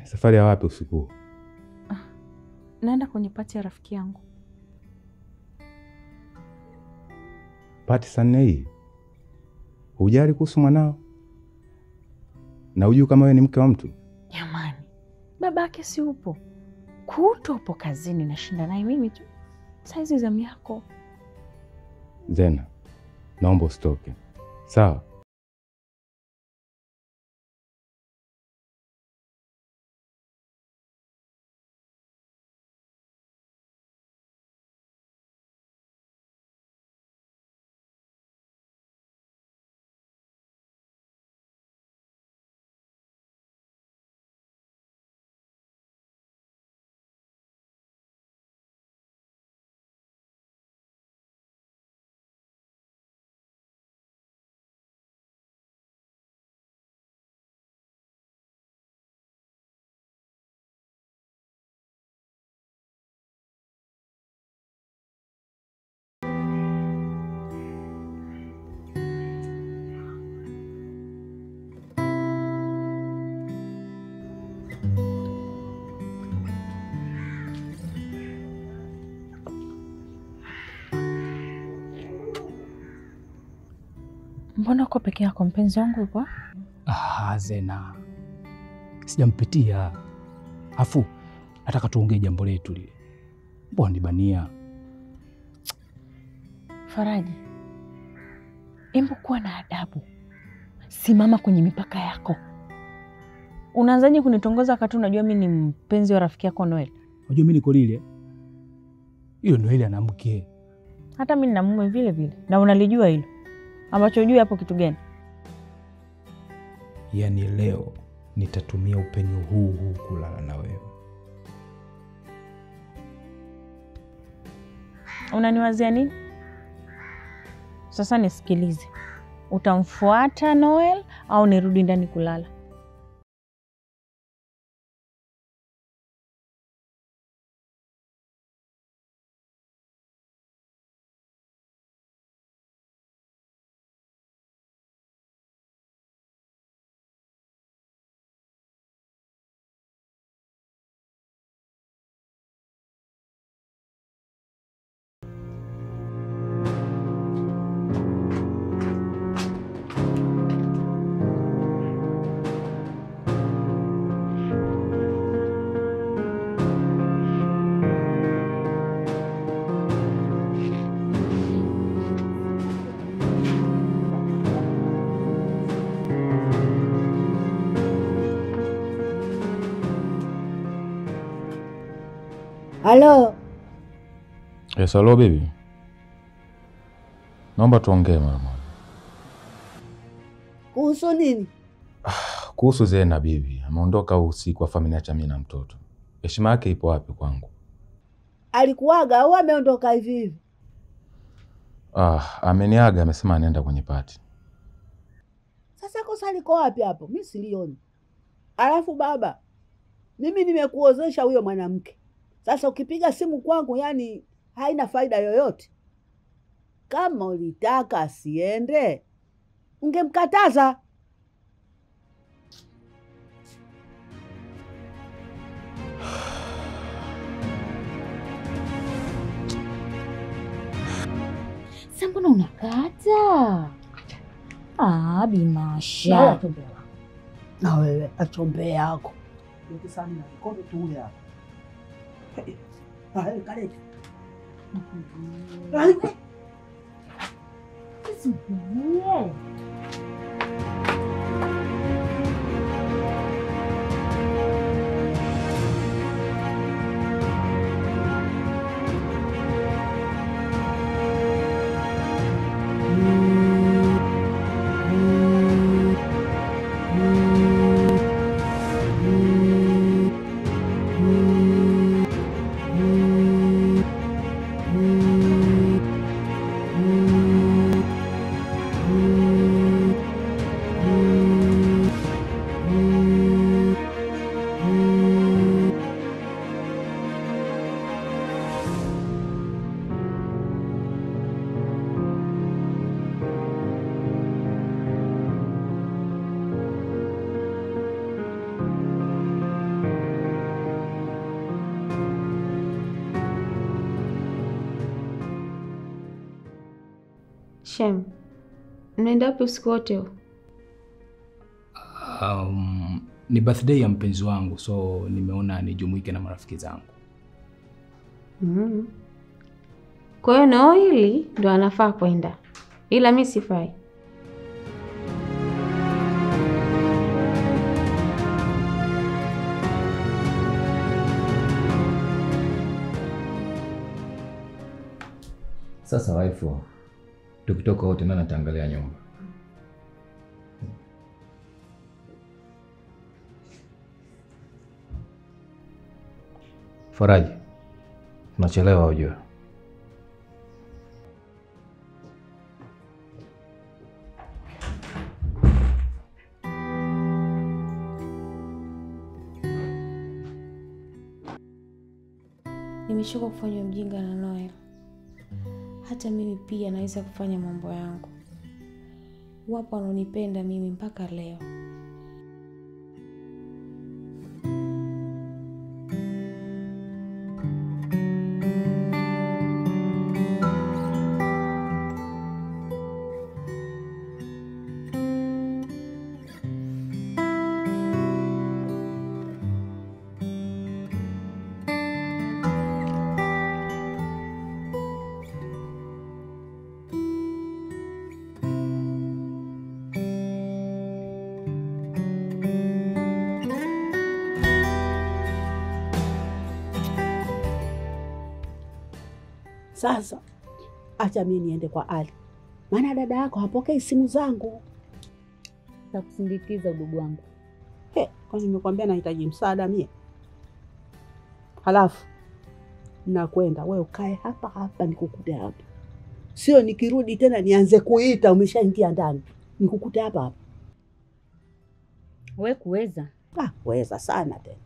Safari ya wapi usiku? Naenda kwenye pati ya rafiki yangu. Pati saa 4 hii? Hujali kuhusu mwanao? Na hujui kama wewe ni mke wa mtu? Jamani, babake si upo. Kuto upo kazini, nashinda naye mimi tu. Saizi zamu yako. Zena, naomba usitoke. Sawa? Mbona uko peke yako, mpenzi wangu yupo? Ah, Zena, sijampitia. Afu nataka tuongee jambo letu lile. Mbona nibania? Faraji, hebu kuwa na adabu. Simama kwenye mipaka yako. Unaanzaje kunitongoza wakati unajua mimi ni mpenzi wa rafiki yako Noel? Unajua mimi niko lile. Hiyo Noel ana mke. Hata mimi nina mume vile vile. Na unalijua hilo. Ambacho hujui hapo kitu gani? Yaani leo nitatumia upenyo huu huu kulala na wewe. Unaniwazia nini? Sasa nisikilize. Utamfuata Noel au nirudi ndani kulala? Halo. Yes, hello baby. Naomba tuongee mama. Kuhusu nini? Kuhusu Zena bibi. Ameondoka usiku afa ameniacha mimi na mtoto. Heshima yake ipo wapi kwangu? Alikuaga au ameondoka hivi hivi? Ameniaga, amesema anaenda kwenye party. Sasa kosa liko wapi hapo? Mimi silioni. Alafu baba, mimi nimekuozesha huyo mwanamke. Sasa ukipiga simu kwangu yani haina faida yoyote. Kama ulitaka asiende, ungemkataza. Sasa mbona unakata? Ah, Bimasha. Na wewe achombea yako. Yote sana na kikombe tu ule hapa. Ah, kale. Kisubirie. Shem, mnaenda wapi usiku wote huu? Ni birthday ya mpenzi wangu, so nimeona nijumuike na marafiki zangu. Kwa hiyo Noeli ndo anafaa kwenda, ila mimi sifai. Sasa waifu, tukitoka wote nani ataangalia nyumba? Faraji, tunachelewa ujue. Nimechoka kufanywa mjinga na Noel. Hata mimi pia naweza kufanya mambo yangu. Wapo wanaonipenda mimi mpaka leo. Sasa acha mimi niende kwa Ali, maana dada yako hapokei simu zangu. Nitakusindikiza udugu wangu. Kwani nimekwambia nahitaji msaada mie? Halafu nakwenda, wewe ukae hapa hapa nikukute hapa. Sio nikirudi tena nianze kuita umeshaingia ndani. Nikukute hapa hapa. Wewe kuweza? Ah, kuweza sana tena.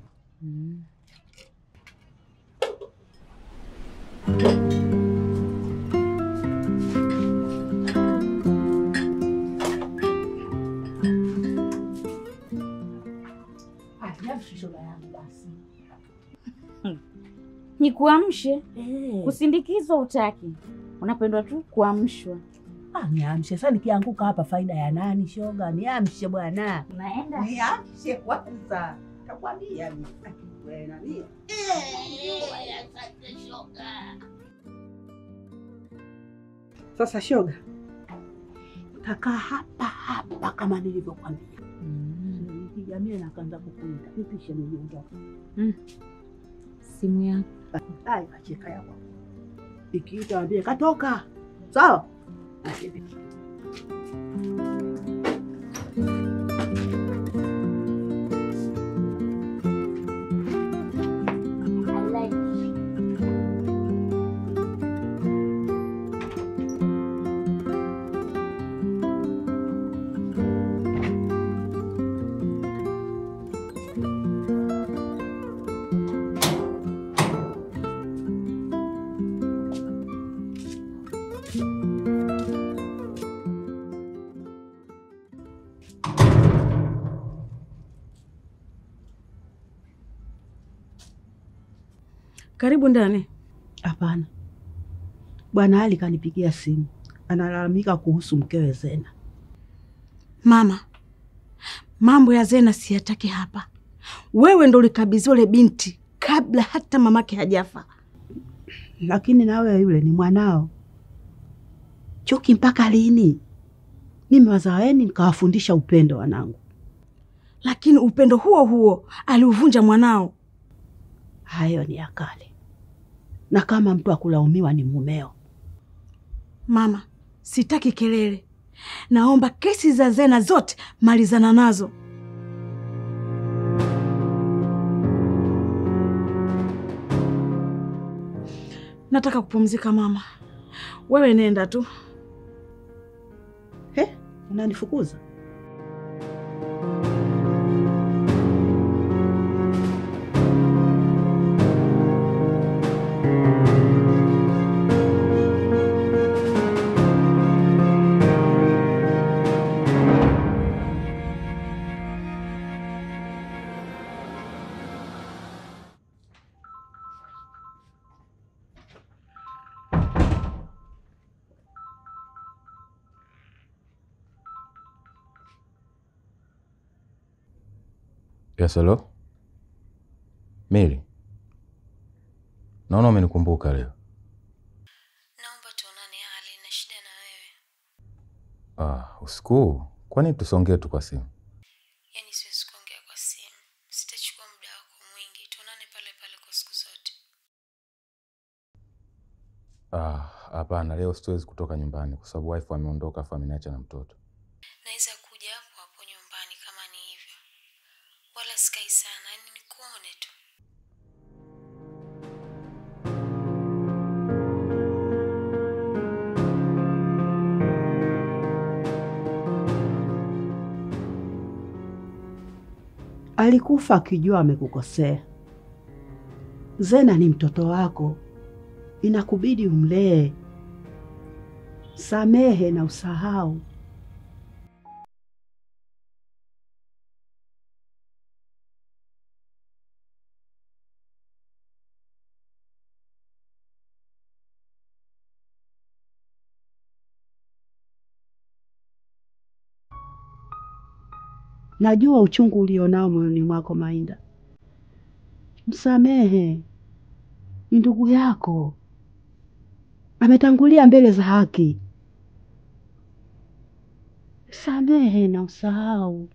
Nikuamshe? Kusindikizwa utaki. Unapendwa tu kuamshwa. Ah, niamshe. Sasa nikianguka hapa faida ya nani shoga? Niamshe bwana. Unaenda? Niamshe kwanza. Takwambia mimi. Wewe nani? Asante shoga. Sasa shoga, takaa hapa hapa kama nilivyokuambia. Nikija na kaanza kukuita. Nipishe mimi niondoke. Simu yako. Ai, acheka yako. Ikiita ambie katoka. Sawa? Karibu ndani. Hapana. Bwana Ali kanipigia simu. Analalamika kuhusu mkewe Zena. Mama, mambo ya Zena siyataki hapa. Wewe ndo ulikabidhiwa ile binti kabla hata mamake hajafa. Lakini nawe yule ni mwanao. Chuki mpaka lini? Mimi wazaweni nikawafundisha upendo wanangu. Lakini upendo huo huo aliuvunja mwanao. Hayo ni ya kale. Na kama mtu akulaumiwa ni mumeo. Mama, sitaki kelele. Naomba kesi za Zena zote malizana nazo. Nataka kupumzika mama. Wewe nenda tu. He, unanifukuza? Yes, hello. Mary. Naona umenikumbuka leo. Naomba tuonane Ali, na shida na wewe. Ah, usiku. Kwani tusongee tu kwa simu? Yaani siwezi kuongea kwa simu. Sitachukua muda wako mwingi. Tuonane pale pale kwa siku zote. Ah, hapana, leo siwezi kutoka nyumbani kwa sababu wife ameondoka afa ameniacha na mtoto. Naweza kuja hapo hapo nyumbani kama ni hivyo. Wala sikai sana, yani nikuone tu. Alikufa akijua amekukosea. Zena ni mtoto wako, inakubidi umlee. Samehe na usahau. Najua uchungu ulionao moyoni mwako Mainda. Msamehe. Ni ndugu yako. Ametangulia mbele za haki. Samehe na usahau.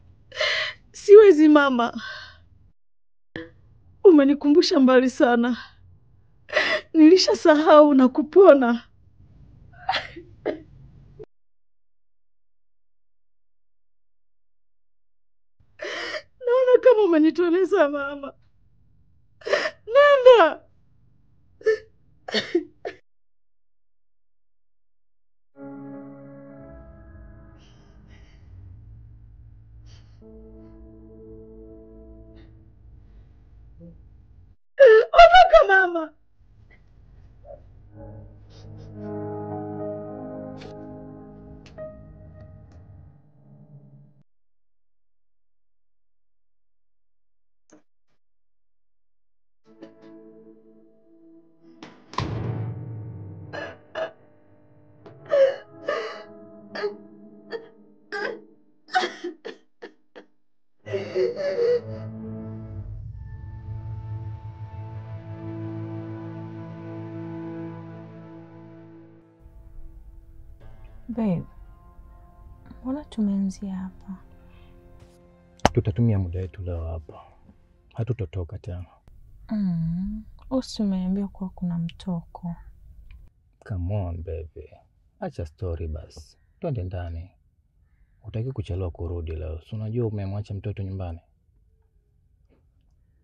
Siwezi mama. Umenikumbusha mbali sana. Nilishasahau na kupona. Naona kama umenitoleza mama. Nenda. Ondoka mama. Babe, mbona tumeanzia hapa? Tutatumia muda wetu leo hapa. Hatutotoka tena. Usi umeniambia kuwa kuna mtoko. Come on baby. Acha story basi. Twende ndani. Hutaki kuchelewa kurudi leo. Si unajua umemwacha mtoto nyumbani.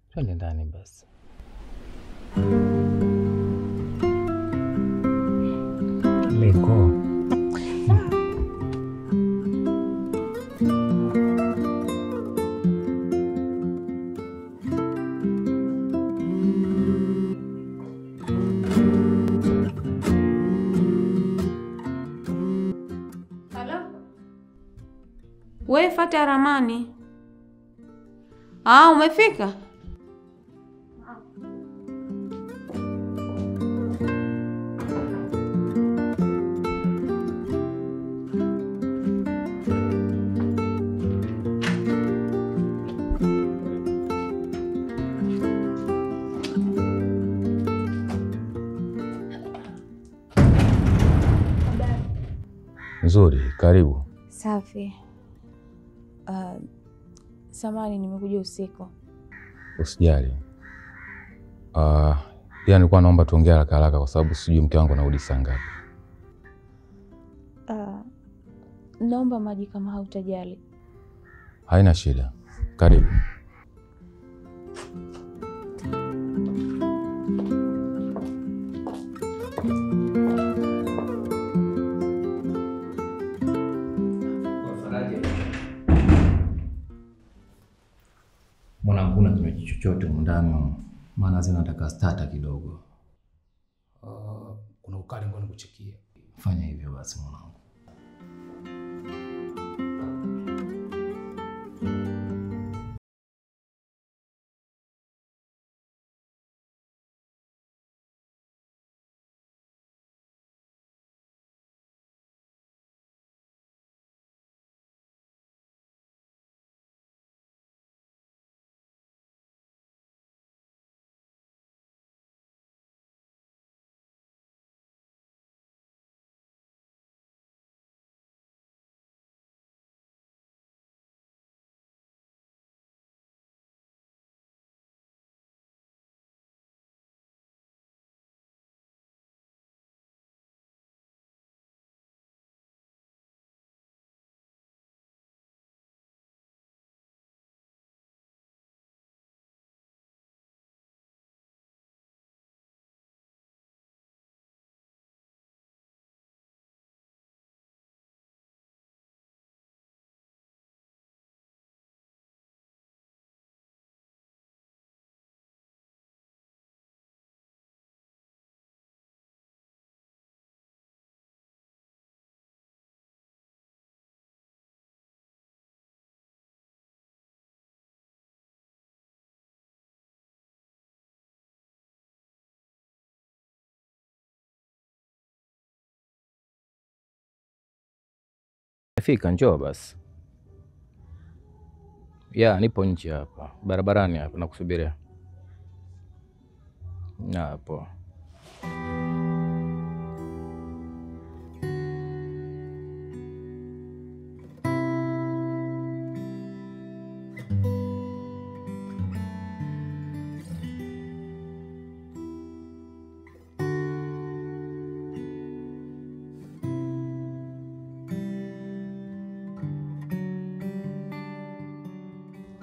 Twende ndani basi. Leko. Wewe fuata ramani. Ah, umefika? Nzuri, karibu. Safi. Samahani nimekuja usiku. Usijali. Pia nilikuwa naomba tuongee haraka haraka kwa sababu sijui mke wangu anarudi saa ngapi. Naomba maji kama hautajali. Haina shida. Karibu. Mwanangu, kuna kinywaji chochote humu ndani? Maana zinataka starter kidogo. Kuna ukali, ngoja nikuchekie. Fanya hivyo basi mwanangu. Fika, njoo basi. Ya, nipo nje hapa, barabarani hapa nakusubiria. Na poa.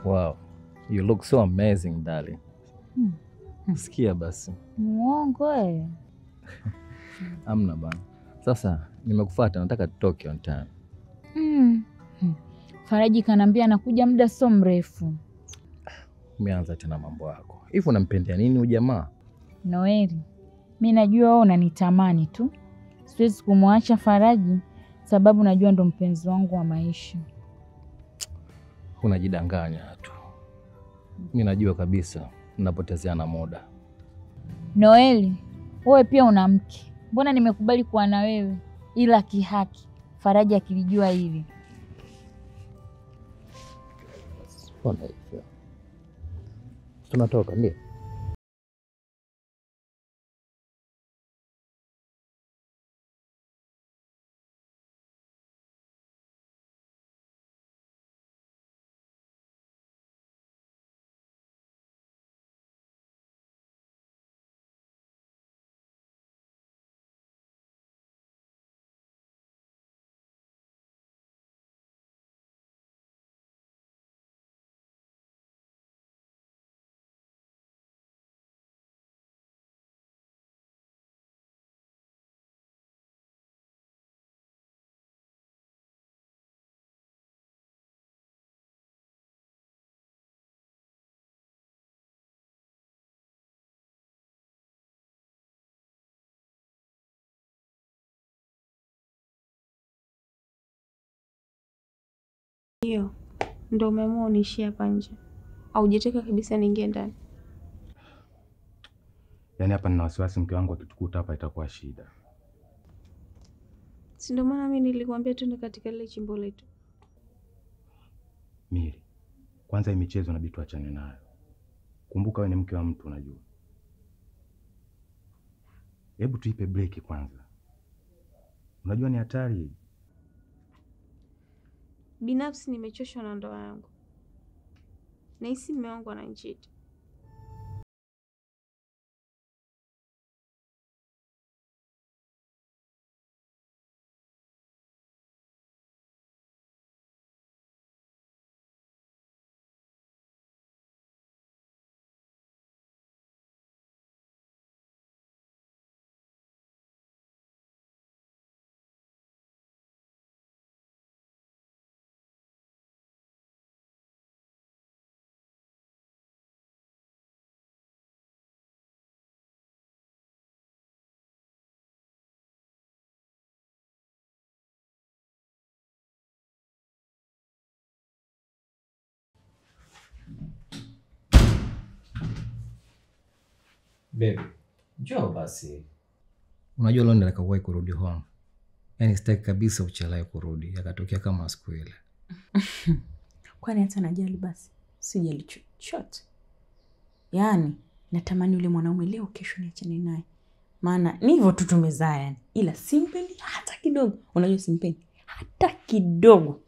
Wow, you look so amazing, darling. Sikia basi. Muongo wewe. Amna bana. Sasa nimekufuata, nataka tutoke on time. Faraji kanambia anakuja muda sio mrefu. Umeanza tena mambo yako. Hivi unampendea nini huyu jamaa? Noeli, mimi najua wewe unanitamani tu. Siwezi kumwacha Faraji sababu najua ndo mpenzi wangu wa maisha. Unajidanganya tu. Mimi najua kabisa mnapotezeana muda. Noeli, wewe pia una mke. Mbona nimekubali kuwa na wewe ila kihaki. Faraji akilijua hivi. Mbona hivyo? Tunatoka ndio. Hiyo ndio umeamua uniishie hapa nje? Haujataka kabisa niingie ndani? Yaani hapa nina wasiwasi mke wangu akitukuta hapa itakuwa shida. Si ndio maana mimi nilikwambia twende katika lile chimbo letu. Miri, kwanza hii michezo inabidi tuachane nayo. Kumbuka wewe ni mke wa mtu unajua. Hebu tuipe break kwanza. Unajua ni hatari. Binafsi nimechoshwa na ndoa yangu. Nahisi mume wangu ananicheat. Baby, njoo basi. Unajua leo nataka uwahi kurudi home. Yaani sitaki kabisa uchelewe kurudi, yakatokea kama siku ile. Kwani hata najali basi? Sijali chochote. Yaani natamani yule mwanaume leo kesho niachane naye. Maana ni hivyo tu tumezaa yani. Ila simpendi hata kidogo. Unajua simpendi hata kidogo.